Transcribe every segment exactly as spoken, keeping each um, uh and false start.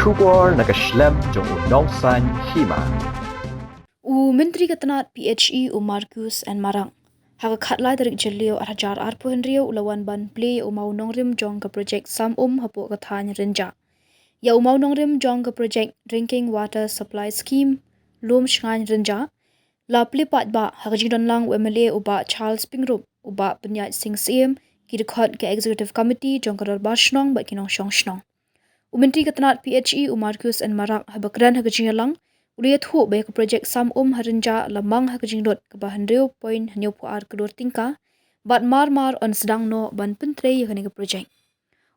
Khubor na ka shlem jong u Nongsaiñ Hima. U Myntri ka tnad P H E u Marcuise N Marak, ha ka khatlai tarik Jylliew arhajar arphew hynriew, u la wan ban plie ïa u mawnongrim jong ka projek sam um hapoh ka thaiñ Rynjah. Ïa u mawnongrim jong ka projek Drinking Water Supply Scheme, Lumshngaiñ Rynjah, la plie paidbah ha ka jingdonlang u M L A u Bah Charles Pyngrope, u Bah Pynïaid Sing Syiem, ki dkhot ka Executive Committee jong ka Dorbar Shnong bad ki nongshong shnong. U Myntri ka tnad P H E u Marcuise N Marak, haba kren ha ka jingïalang, u la ïathuh ba ïa ka projek sam um ha Rynjah la mang ha ka jinglut kaba hynriew point hynñiewphew ar klur tyngka, bad mar mar yn sdang noh ban pyntrei ïa kane ka projek.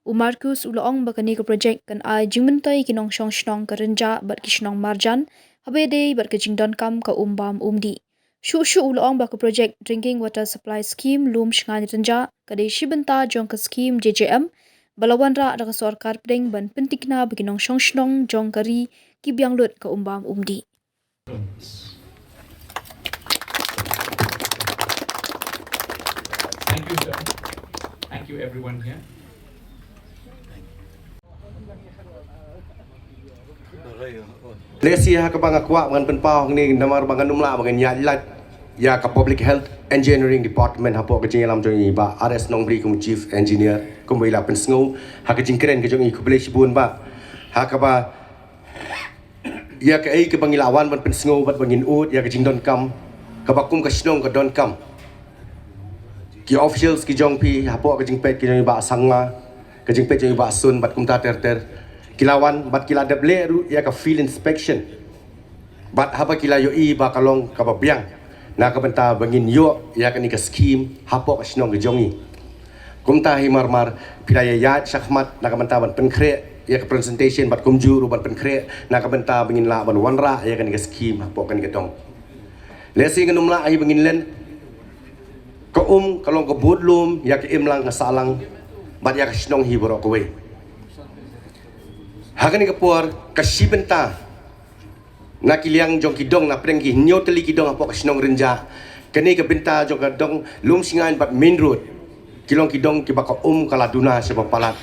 U Marcuise u la ong ba kane ka projek kan ai jingmyntoi ïa ki nongshong shnong ka Rynjah bad ki shnong marjan, haba ïadei bad ka jingdonkam ka um bam um dih. Shuh shuh u la ong ba ka projek Drinking Water Supply Scheme, Lumshngaiñ Rynjah, ka dei shi bynta jong ka skhim J J M, ba la wanrah da ka sorkar pdeng ban pyntikna ba ki nongshong shnong jong ka ri ki biang lut ka um bam um dih. Thank you, sir. Thank you, everyone here. Lehse ha kaba nga kwah ban pynpaw hangne namar ba ngan ym lah ban ïaid lait ïa ka Public Health Engineering Department hapoh ka jingïalam jong i Bah R S Nongbri kum u Chief Engineer, kumba i la pynsngew ha ka jingkren ka jong i. Khublei shibun Bah. Ha kaba ïa kaei kaba ngi la wan ban pynsngew bad ba ngin ud ïa ka jingdonkam kaba kum ka shnong ka donkam. Ki officials ki jong phi hapoh ka jingpeit ki jong i Bah Sangma, ka jingpeit jong i Bah Sun bad kumta ter ter, ki la wan bad ki la dep leh ruh ïa ka field inspection. Bad haba ki la ïohi ba ka long kaba biang, na ka bynta ba ngin ïoh ïa kane ka skhim hapoh ka shnong ka jong i. Kumta hi mar mar phi la ïaid shakhmat na ka bynta ban pynkhreh ïa ka presentation bad kumjuh ruh ban pynkhreh na ka bynta ba ngin lah ban wanrah ïa kane ka skhim hapoh kane ka dong. Lehse ngan ym lah hi ba ngin len, ka um ka long ka bud lum ïa ka imlang ka sahlang bad ïa ka shnong hi baroh kawei. Ha kane ka por ka shi bynta na ki liang jong ki dong, na pdeng ki hynñiew tylli ki dong hapoh ka shnong Rynjah, kane ka bynta jong ka dong Lumshngaiñ bad Main Road, ki long ki dong kiba ka um ka la duna shaba palat.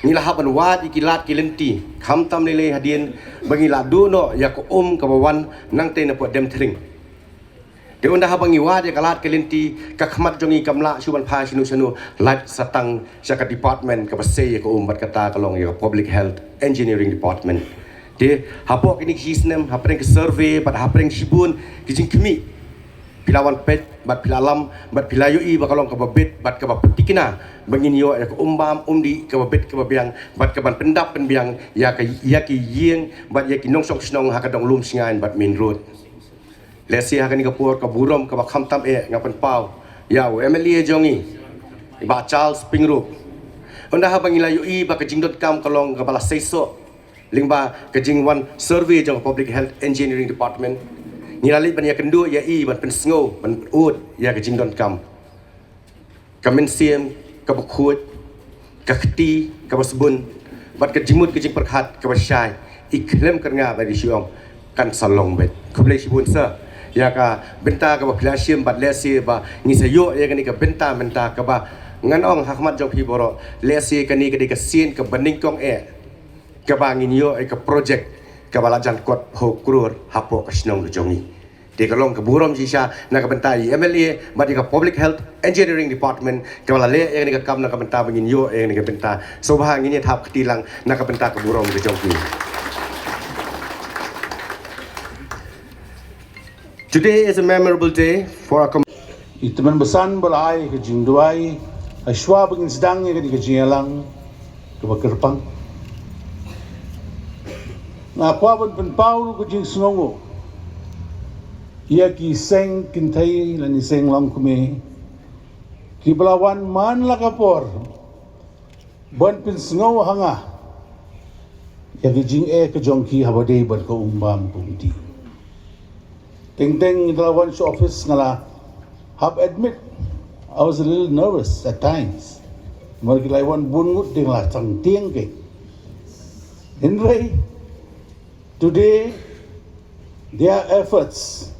Ngi la hap ban wad ïa ki lad ki lynti khamtam lei lei hadien ba ngi la duh noh ïa ka um kaba wan nangtei na poh Demthring. Te ynda haba ngi wad ïa ka lad ka lynti, ka khmat jong ngi kam lah shuh ban phai shano shano lait sa tang sha ka department kaba sei ïa ka um, bad kata ka long ïa ka Public Health Engineering Department. Te hapoh kine ki shi snem, hapdeng ka survey bad hapdeng shibun ki jingkhmih, phi la wan peit bad phi la lam bad phi la ïohi ba ka long kaba bit bad kaba pyntikna ba ngin ïoh ïa ka um bam um dih kaba bit kaba biang bad kaban pyndap pynbiang ïa ka, ïa ki ïing bad ïa ki nongshong shnong ha ka dong Lumshngaiñ bad Main Road. Lehse ha kane ka por ka burom kaba khamtam eh nga pynpaw ïa u M L A jong ngi, i Bah Charles Pyngrope. Ynda haba ngi la ïohi ba ka jingdonkam ka long kaba la seisoh lyngba ka jingwan survey jong ka Public Health Engineering Department, ngi la leit ban ïakynduh ïa i ban pynsngew ban ud ïa ka jingdonkam. Ka mynsiem kaba khuid, ka kti kaba sbun bad ka jingmut ka jingpyrkhat kaba shai, i khlem kyrngah bad i shu ong, kan sa long beit. Khublei shibun sir ïa ka bynta kaba phi la shim bad lehse ba ngi sa ïoh ïa kane ka bynta mynta kaba ngan ong ha khmat jong phi baroh, lehse kane ka dei ka sien kaba nyngkong eh kaba ngin ïoh ïa ka projek kaba la jan kot phew klur hapoh ka shnong ka jong ngi. Te ka long ka burom shisha na ka bynta i M L A bad ïa ka Public Health Engineering Department kaba la leh ïa kane ka kam na ka bynta ba ngin ïoh ïa kane ka bynta. Sngewbha ngin ïa thap kti lang na ka bynta ka burom ka jong ki. Today is a memorable day for our com- I tymmen basan ba la ai ka jingduwai ha shuwa ba ngin sdang ïa kane ka jingïalang kaba kyrpang. Nga kwah ban pynpaw ruh ka jingsngewnguh ïa ki seng kynthei lane seng longkmie kiba la wan man la ka por ban pynsngew ha nga ïa ka jingeh ka jong ki haba dei bad ka um bam ka um dih. Teng teng nga la wan sha office nga la hap admit I was a little nervous at times. Namar ki la wan bun ngut, te nga la tang tieng keiñ. Hynrei today their efforts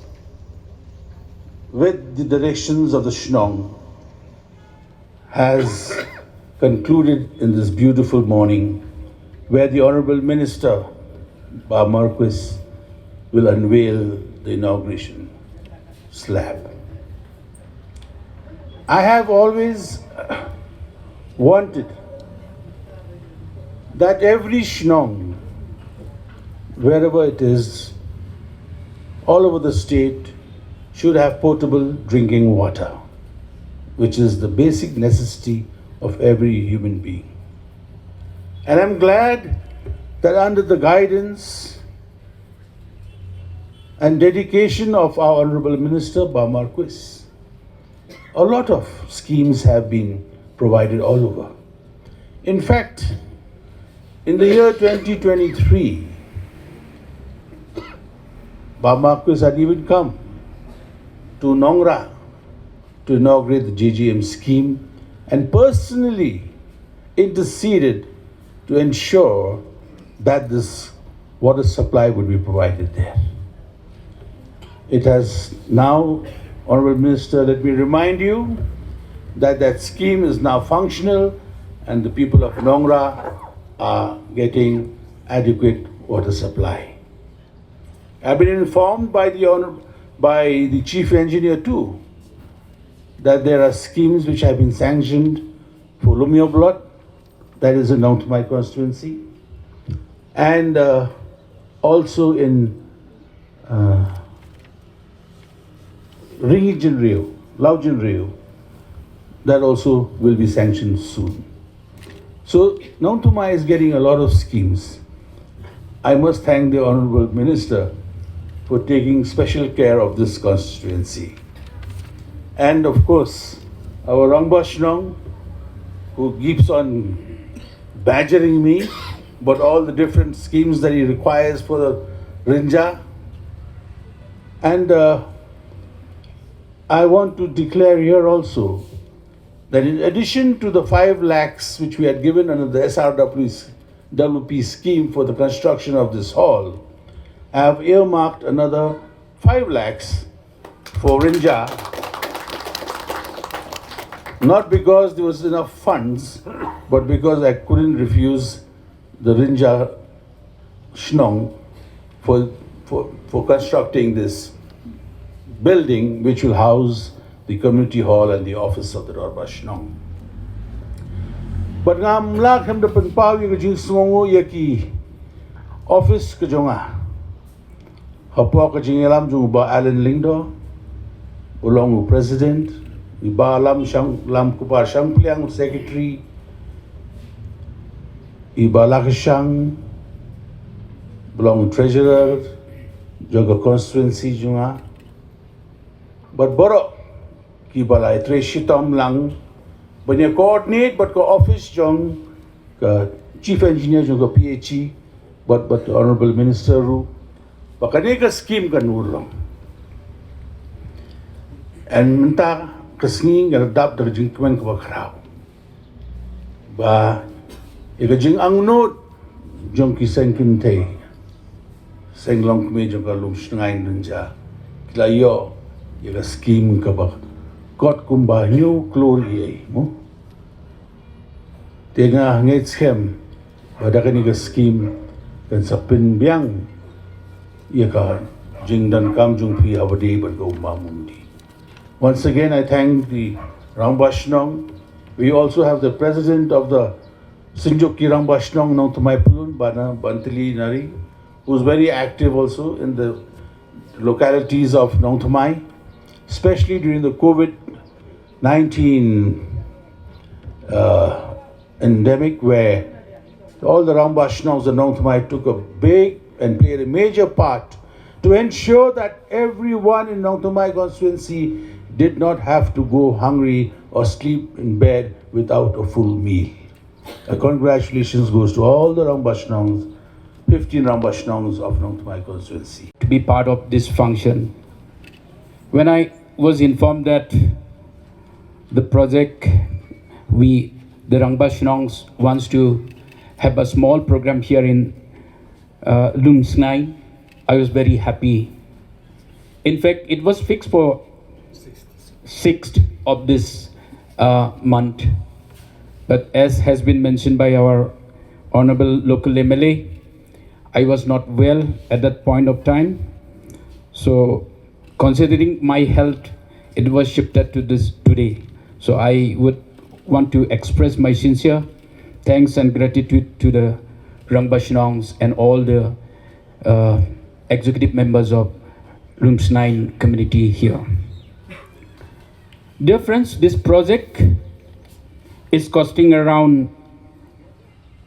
with the directions of the Shnong has concluded in this beautiful morning where the Honorable Minister Bah Marquis will unveil the inauguration slab. I have always wanted that every shnong, wherever it is, all over the state, should have potable drinking water, which is the basic necessity of every human being. And I'm glad that under the guidance and dedication of our Honorable Minister Bah Marquis, a lot of schemes have been provided all over. In fact, in the year twenty twenty-three, Bah Marquis had even come to Nongra to inaugurate the J J M scheme and personally interceded to ensure that this water supply would be provided there. It has now, Honorable Minister, let me remind you that that scheme is now functional and the people of Nongra are getting adequate water supply. I've been informed by the honor, by the chief engineer too, that there are schemes which have been sanctioned for Lumioblot, that is in Nongthymmai constituency, and uh, also in uh, Ringijinrio, Laujinrio, that also will be sanctioned soon. So Nongthymmai is getting a lot of schemes. I must thank the Honorable Minister for taking special care of this constituency. And of course, our Rangbah Shnong, who keeps on badgering me about all the different schemes that he requires for the Rynjah. And uh, I want to declare here also that in addition to the five lakhs which we had given under the S R W P scheme for the construction of this hall, I have earmarked another five lakhs for Rynjah, not because there was enough funds, but because I couldn't refuse the Rynjah Shnong for, for, for constructing this building which will house the community hall and the office of the Dorbar Shnong. But ngam lah khlem da pynpaw ïa ka jingsngewnguh ïa ki office ka jong nga. Hapoh ka jingïalam jong u Bah Alan Lyngdoh, u long u president, i Bah Lam Shang, Lamkupar Shangpliang, secretary, i Bah Lakshang, u long treasurer jong ka constituency jong nga. Bad baroh kiba la ïatrei shitom lang ban ïa coordinate bad ka office jong ka chief engineer jong ka P H E, bad, bad honorable minister ruh, ba kane ka scheme kan urlong. Hynrei mynta ka sngi nga la dap da ka jingkmen kaba khraw ba ïa ka jingangnud jong ki seng kynthei, seng longkmie jong ka Lumshnong Rynjah, ki la ïoh ïa ka scheme kaba kot kumba hynñiew klur ïa i mo. Te nga ngeit skhem ba da kane ka scheme kan sa pynbiang ïa ka jingdonkam jong phi ha ba dei bad ka um ba um dei. Once again, I thank the Rangbah Shnong. We also have the president of the Synjuk ki Rangbah Shnong Nongthymmai Pyllun, Bah Bantylli Nari, who's very active also in the localities of Nongthymmai, especially during the COVID nineteen uh, endemic, where all the Rangbah Shnongs in Nongthymmai took a big and played a major part to ensure that everyone in Nongthymmai constituency did not have to go hungry or sleep in bed without a full meal. A congratulations goes to all the Rangbah Shnongs, fifteen Rangbah Shnongs of Nongthymmai constituency. To be part of this function. When I was informed that the project, we, the Rangbah Shnongs, wants to have a small program here in uh, Lumshnong, I was very happy. In fact, it was fixed for sixth of this uh, month. But as has been mentioned by our honorable local M L A, I was not well at that point of time. So, considering my health, it was shifted to this today. So, I would want to express my sincere thanks and gratitude to the Rangbah Shnongs and all the uh, executive members of Lumshngain community here. Dear friends, this project is costing around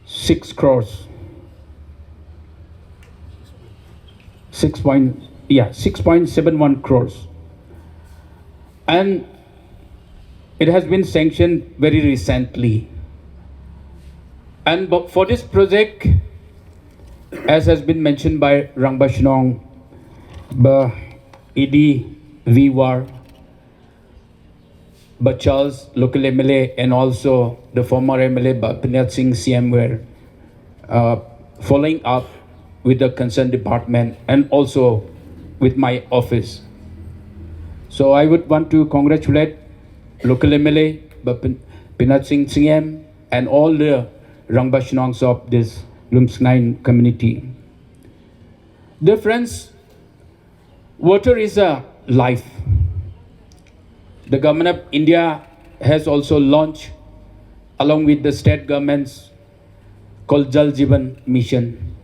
six crores. Six point, yeah, six point seven one crores. And it has been sanctioned very recently. And bu-, for this project, as has been mentioned by Rangbah Shnong, ba Idi Viwar, ba Charles, local M L A, and also the former M L A, ba Pynat Singh C M were uh, following up with the concerned department and also with my office. So I would want to congratulate local M L A, ba Pyn-, Pynat Singh C M, and all the Rangbah Shnongs of this Lumshngain community. Dear friends, water is a life. The Government of India has also launched, along with the state governments, called Jal Jeevan Mission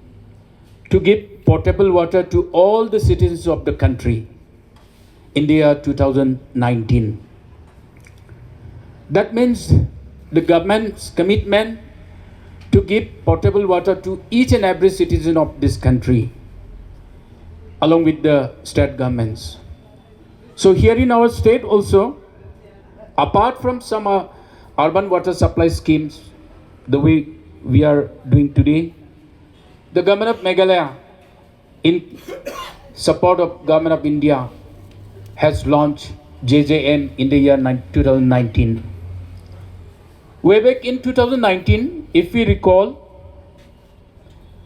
to give potable water to all the citizens of the country in the year two thousand nineteen. That means the government's commitment to give potable water to each and every citizen of this country, along with the state governments. So here in our state also, apart from some uh, urban water supply schemes, the way we are doing today, the government of Meghalaya, in support of Government of India, has launched J J M in the year nine, two thousand nineteen. Way back in two thousand nineteen, if we recall,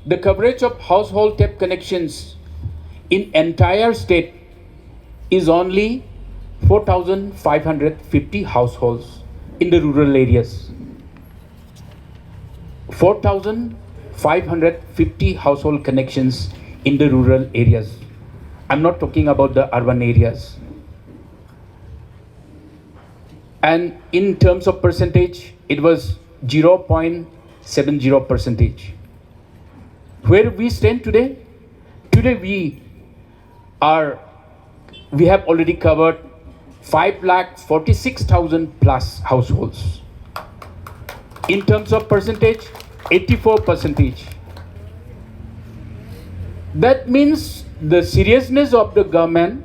the coverage of household tap connections in entire state is only four thousand five hundred fifty households in the rural areas. Four thousand five hundred fifty household connections in the rural areas. I'm not talking about the urban areas. And in terms of percentage, it was zero point seven zero percentage. Where we stand today? Today we are, we have already covered five lakh forty-six thousand plus households. In terms of percentage, eighty-four percentage. That means the seriousness of the government,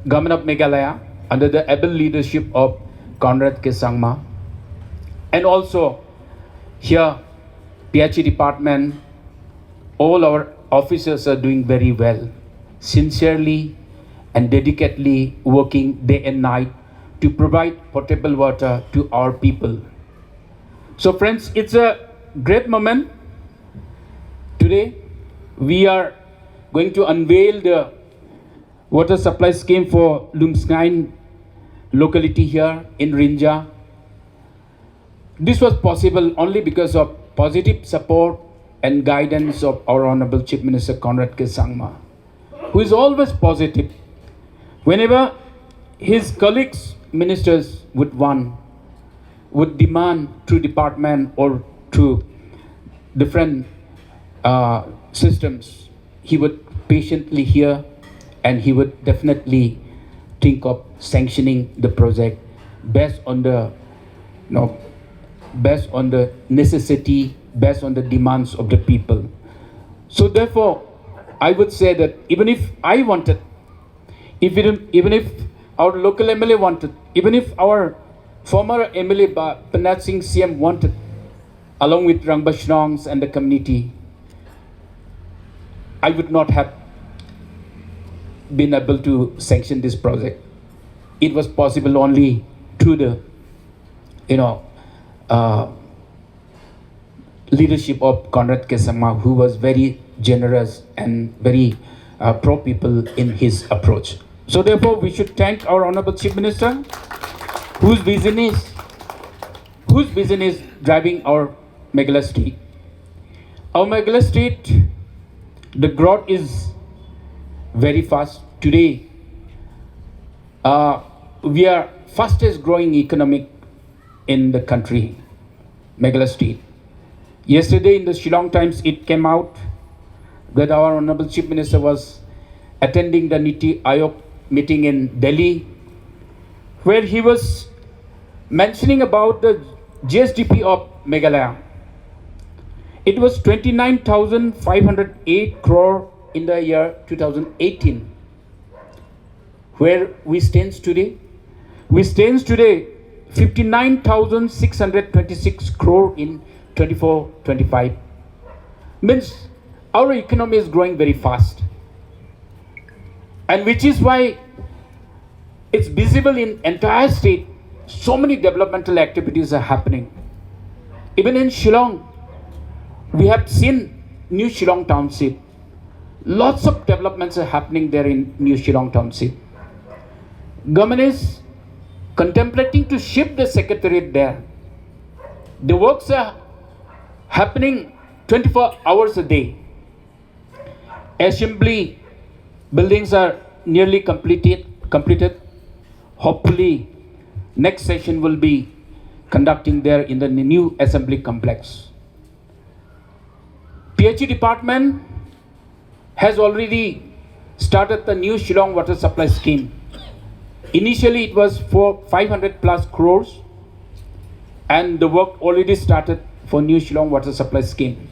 Government of Meghalaya, under the able leadership of Conrad K Sangma, and also here P H E department, all our officers are doing very well, sincerely and dedicatedly working day and night to provide potable water to our people. So friends, it's a great moment. Today, we are going to unveil the water supply scheme for Lumshngain locality here in Rynjah. This was possible only because of positive support and guidance of our Honorable Chief Minister Conrad K Sangma, who is always positive. Whenever his colleagues, ministers would want, would demand through department or through different uh, systems, he would patiently hear and he would definitely think of sanctioning the project based on the, you know, based on the necessity, based on the demands of the people. So therefore, I would say that even if I wanted, if it, even if our local M L A wanted, even if our former M L A Ba-, Pynat Singh C M wanted, along with Rangbah Shnongs and the community, I would not have been able to sanction this project. It was possible only through the, you know, uh, leadership of Conrad K Sangma, who was very generous and very uh, pro people in his approach. So therefore, we should thank our Honorable Chief Minister, whose vision is, whose vision is driving our Meghalaya state. Our Meghalaya state The growth is very fast. Today, uh, we are fastest growing economic in the country, Meghalaya state. Yesterday in the Shillong Times, it came out that our Honorable Chief Minister was attending the NITI Aayog meeting in Delhi, where he was mentioning about the G S D P of Meghalaya. It was twenty-nine thousand five hundred eight crore in the year two thousand eighteen. Where we stands today? We stands today fifty-nine thousand six hundred twenty-six crore in twenty-four twenty-five. Means our economy is growing very fast. And which is why it's visible in entire state, so many developmental activities are happening. Even in Shillong, we have seen New Shillong Township. Lots of developments are happening there in New Shillong Township. Government is contemplating to shift the secretariat there. The works are happening twenty-four hours a day. Assembly buildings are nearly completed. Completed. Hopefully, next session will be conducting there in the new assembly complex. P H E department has already started the new Shillong water supply scheme. Initially, it was for five hundred plus crores, and the work already started for new Shillong water supply scheme.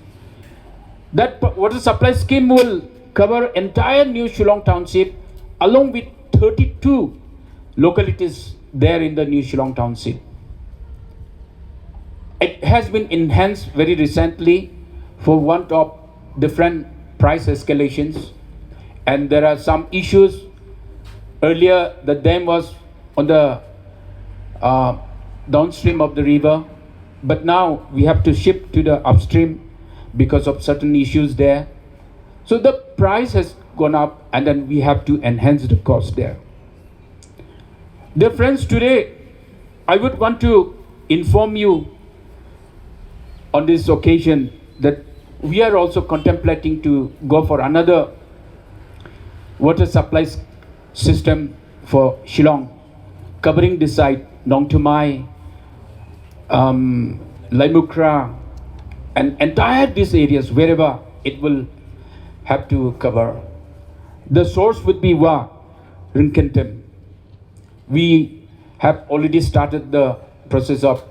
That p- water supply scheme will cover entire New Shillong Township along with thirty-two localities there in the New Shillong Township. It has been enhanced very recently for want of different price escalations, and there are some issues. Earlier, the dam was on the uh, downstream of the river, but now we have to shift to the upstream because of certain issues there. So the price has gone up, and then we have to enhance the cost there. Dear friends, today I would want to inform you on this occasion that we are also contemplating to go for another water supply s- system for Shillong, covering this side, Nongthymmai, um, Laitumkhrah, and entire these areas, wherever it will have to cover. The source would be Wa Ryngkyntim. We have already started the process of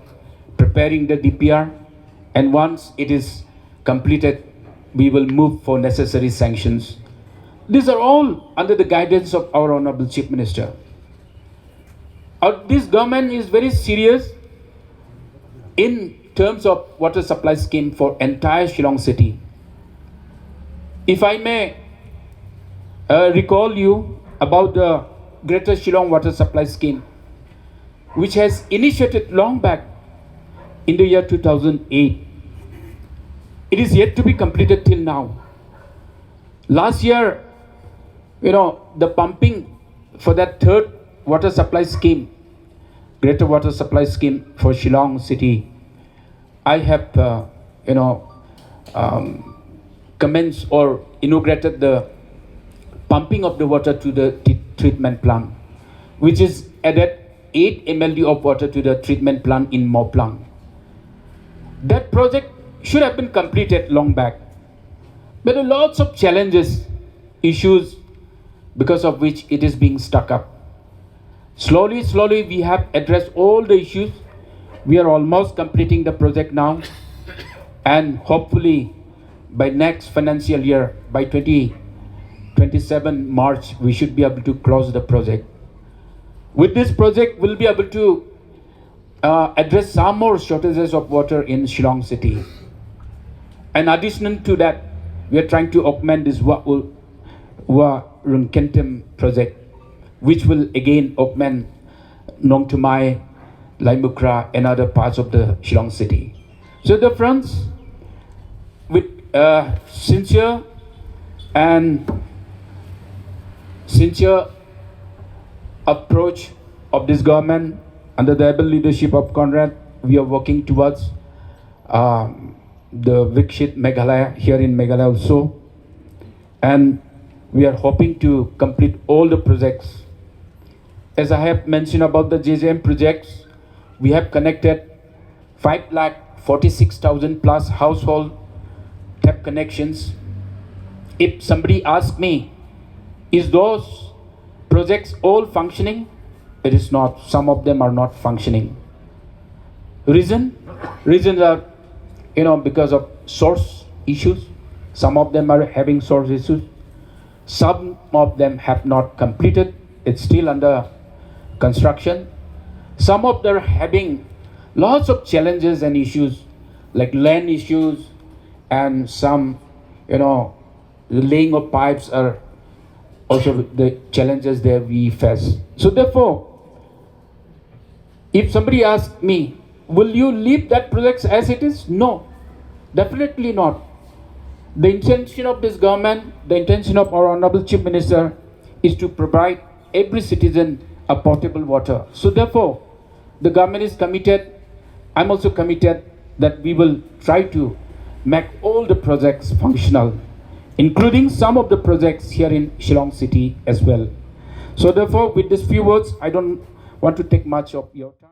preparing the D P R, and once it is completed, we will move for necessary sanctions. These are all under the guidance of our Honorable Chief Minister. Uh, this government is very serious in terms of water supply scheme for entire Shillong city. If I may uh, recall you about the Greater Shillong Water Supply Scheme, which has initiated long back in the year two thousand eight. It is yet to be completed till now. Last year, you know, the pumping for that third water supply scheme, Greater Water Supply Scheme for Shillong City, I have, uh, you know, um, commenced or inaugurated the pumping of the water to the t- treatment plant, which is added eight M L D of water to the treatment plant in Mawphlang. That project should have been completed long back, but there are lots of challenges, issues, because of which it is being stuck up. Slowly, slowly, we have addressed all the issues. We are almost completing the project now, and hopefully, by next financial year, by twenty twenty-seven March, we should be able to close the project. With this project, we'll be able to uh, address some more shortages of water in Shillong city. And additional to that, we are trying to augment this Wa, Wa Ryngkyntim project, which will again augment Nongthymmai, Laitumkhrah, and other parts of the Shillong city. So, the friends, with uh, sincere and sincere approach of this government under the able leadership of Conrad, we are working towards um, the Viksit Meghalaya here in Meghalaya also. And we are hoping to complete all the projects. As I have mentioned about the J J M projects, we have connected five lakh forty-six thousand plus household tap connections. If somebody asks me, is those projects all functioning? It is not. Some of them are not functioning. Reason? Reasons are, you know, because of source issues. Some of them are having source issues. Some of them have not completed. It's still under construction. Some of them are having lots of challenges and issues, like land issues, and some, you know, the laying of pipes are also the challenges that we face. So therefore, if somebody asks me, will you leave that project as it is? No, definitely not. The intention of this government, the intention of our Honorable Chief Minister is to provide every citizen a potable water. So therefore, the government is committed. I'm also committed that we will try to make all the projects functional, including some of the projects here in Shillong City as well. So therefore, with these few words, I don't want to take much of your time.